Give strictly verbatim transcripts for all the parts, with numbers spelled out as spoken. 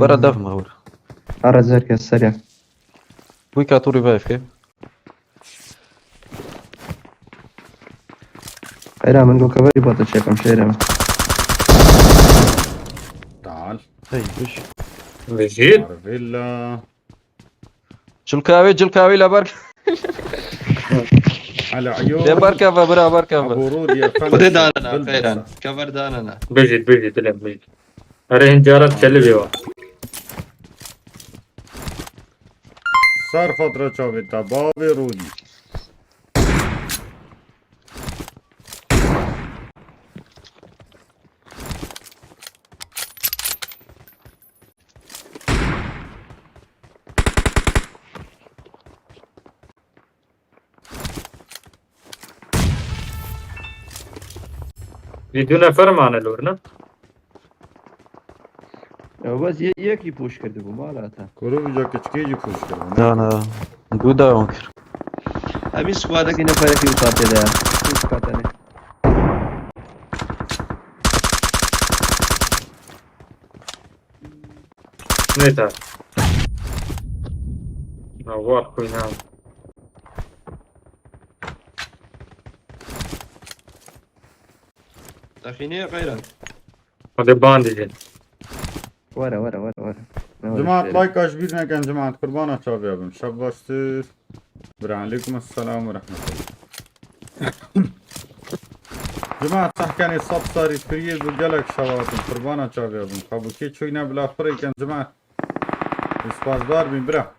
Were dev me wir. Ara zerke serya. Wî ka tu revive ke. Xeyra, min got cover-ê bate çêkim, şêrê min. Tal. Hey, biş. Vejît. Arvilla. Cilkawê, cilkawê leber. Ala ayo. Leber keve, bira, ber keve. Abu Rudi efendim. Xwedê danena, Xeyran. Cover danena. Bijît, bijît, dilem bijît. Erê hin cara çelibê wa. Ser xatra çavê te, bavê Rûdî. Vî du nefer mane lor, ne? Ya bes ye-, yekî pûş kirdibû, mala te. Kuru vîca kiçikê jî pûş kirdibû, ne? Na, na. Du dawam kir. Em î squadekî neferekî wisa tê de ya. Pûş katene. Neyse. Na, war koyna. Daxînê Xeyran. Hadi bandê. Were, were, were, were. Ne were Cemaat, şerê. Like ji bîr nekin, cemaat, qurbana çaviya bim. Şev baştir. Bira, aleykum esselam ve rahmetullah. Cemaat, sehkenê sap sarî firiyê bi gelek şewatin. Qurbana çaviya bim. Xabukê çûyne bila xurêken, cemaat. Spasdar bîn, bira.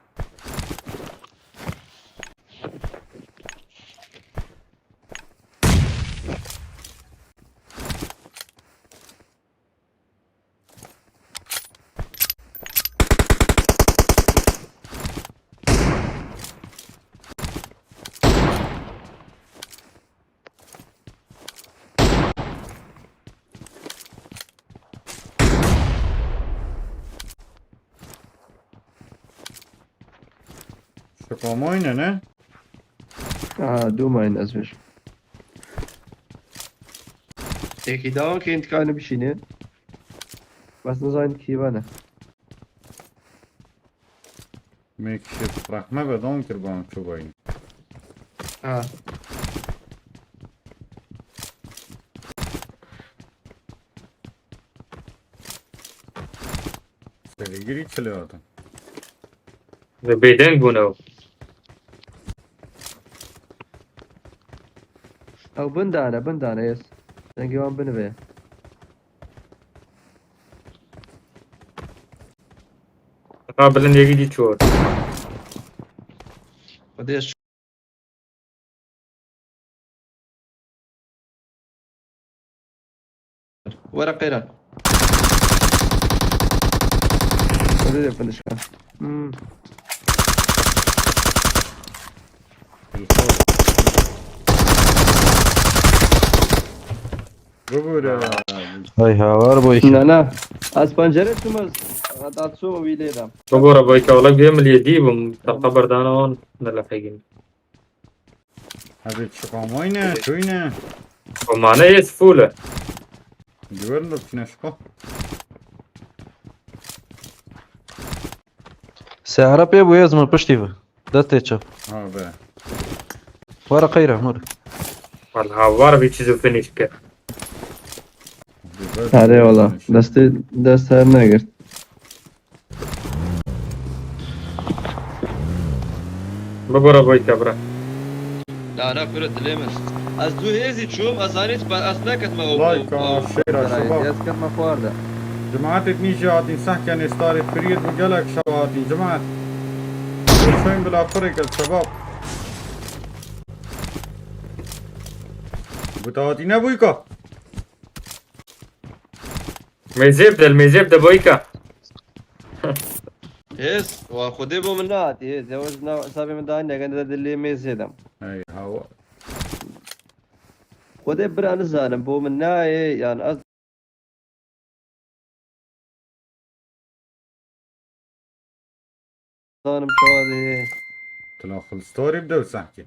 Şiqamayne ne? Aha, du mayne ez vêjim. Êkî dawam ke întikalini bişîne. Bes nizanin kî vene. Makeshift rehme be, don kir bana çubayın. Ha. Serîgirî çi lê hatin? Bêdeng bûne ew. Ew bin dane, bin dane, yes. Dengê wan bin ve. Ha, bilind yekî dî çû. Xwedê ez Were qeyran. Xwedê de finişka. Hmm. Bibûre. Ay, hawar bû iki. Na, na. Ez pencere çûm ez. Heta çûm wî lê de. Bibûre boyka, wala gê miliyê dî bûm. Te xeber dana wan, ne lefegîn. Hadi çıkamayne, şuyne. O mane es fule. Güven de çine şko. Sehra pê bûye, ez min piştî ve. Destê çap. Ha be. Were qeyra, mor. Vallahi var bir çizik finish ke. Hadi eyvallah. Destê, dest her negirt. Bibire boyke bira. Na, na, kure dilê min. Ez du hêzî çûm, ez zanî ez neketme o, Vay o, ka, o, şêra, şebap. Ez ketme xwarde. Cemaatê nî jî hatîn sehkenê starê firiyê bi gelek şewa hatîn, cemaat. Hüseyin bila kurê kel şebap. Bu da hatî ne buyka? Mêzê bide, mêzê bide boyka. Hêz, wa Xwedê bo min nehatî, hêz. Ew ez na hesabê min dayî negende de dilê mêzê dem. Hey, hawa. Xwedê bira nizanim, bo min nayê, yan ez zanim çawa dê. Tila xil story bide û sehkê.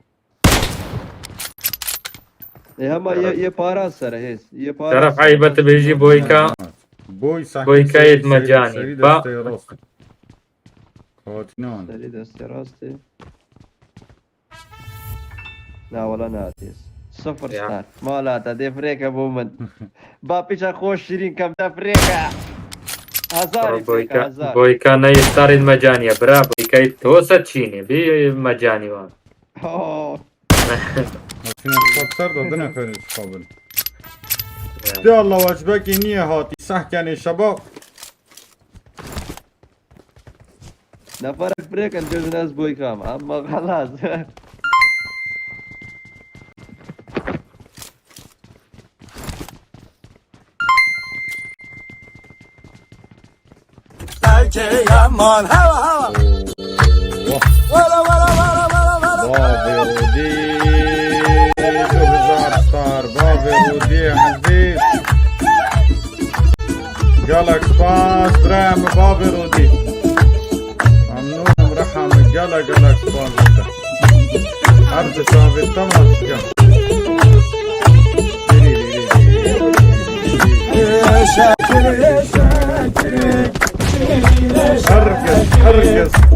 E, hema ye, ye para sere hêz. Ye para Şeref sere. Eybe tu bêjî boyka. Boy sahne Boy kayıt seri, seri, mecani. Seri Ba- desteği rast. Hatinan. Seri desteği rastı. Na wala natiz. Sıfır Ya. star. Mala ta defreke bu min. Ba piça xoş şirin kam defreke. Hazar Bro, ifreke Boyka, hazar. Boyka ne iftarın mecaniye. Bra, Boyka tosa çini. Bir mecani var. Oh. Makine tutar da dine feriz kabul. Ya. De Allah vacibek niye hati. Sahkene şabab. Neferek birêkin gözüne ez boykam. Ama xelas. Erkeğe yaman hava hava. Vara vara vara vara vara. Bavê Rûdî, du hezar star, bavê Rûdî ezîz. Gelek spas, birayê min, bavê Rûdî. Memnûn im, reha min, gelek, gelek spas. Her di çavê te ma dikim. Herkes, herkes,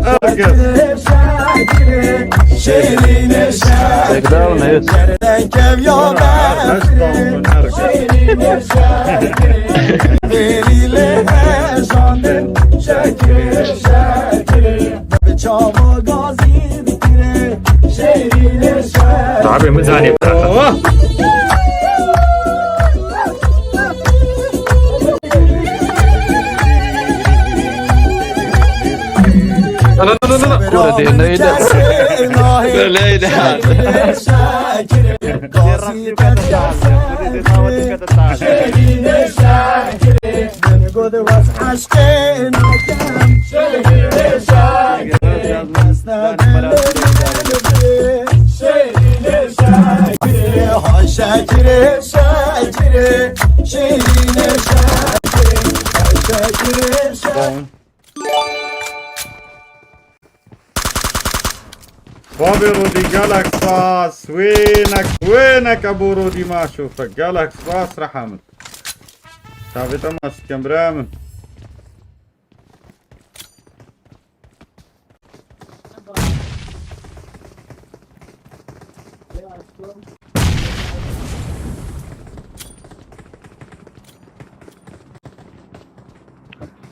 herkes. Take down, yes. Herkes down, herkes. Abi, min zanî bırakın. Oh! La, la, la, la, la. Kura diye neydi? Öyleydi. Şekeri, şekeri, şekeri, şekeri, şekeri. Bon. Bavê Rodî, gelek spas. Wênek, wênek Ebû Rodî maşûfek. Gelek spas, reha min. Çavê te maç dikim, birayê min.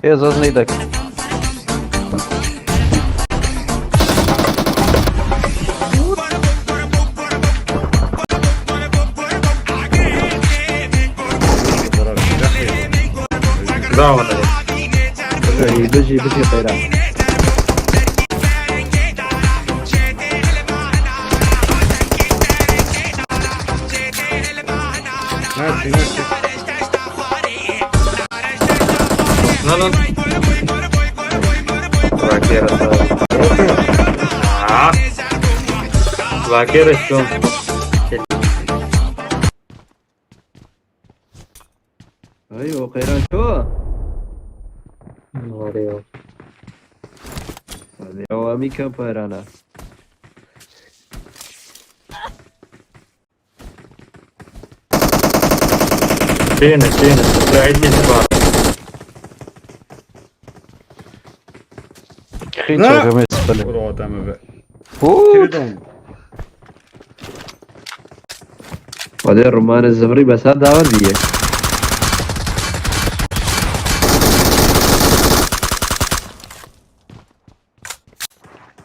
Ê, zaz neydak. Bravo, Nero. Bijî, bijî, bijî xeyra. Merci, merci. Lan, lan. Vakir. Ah. Vakir, şu. Ay, o Xeyran şu. Var ya. Hadi ya, o Amika payrana. Têne, têne. Gayet iyi var. Hiç Ne? Yok, Mesut Ali. Vur o adamı be. Huu. Kiri dön. Hadi romanı zıvri besa dawa diye.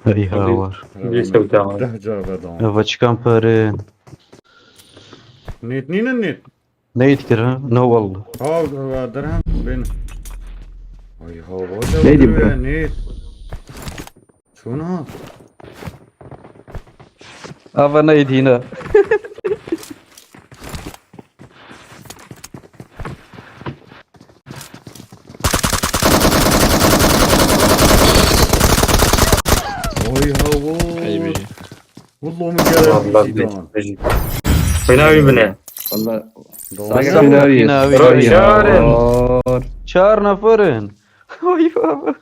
Ey ha var. Bir sevda var. Deh cara dam. Eva çıkan pere. Nêt nînin nêt. Neyt kira? No wallah. Ha, derhem bin. Ay ha, valla. Neydi bu? Nêt. Çuna? Ava neydi yine? Oy havo. Ey be. Wallah min kere Wallah bî. Fena bir bine. Wallah. Doğru. Sakın abi. Fena bir. Bro, çağırın. Çağır neferin. Oy baba.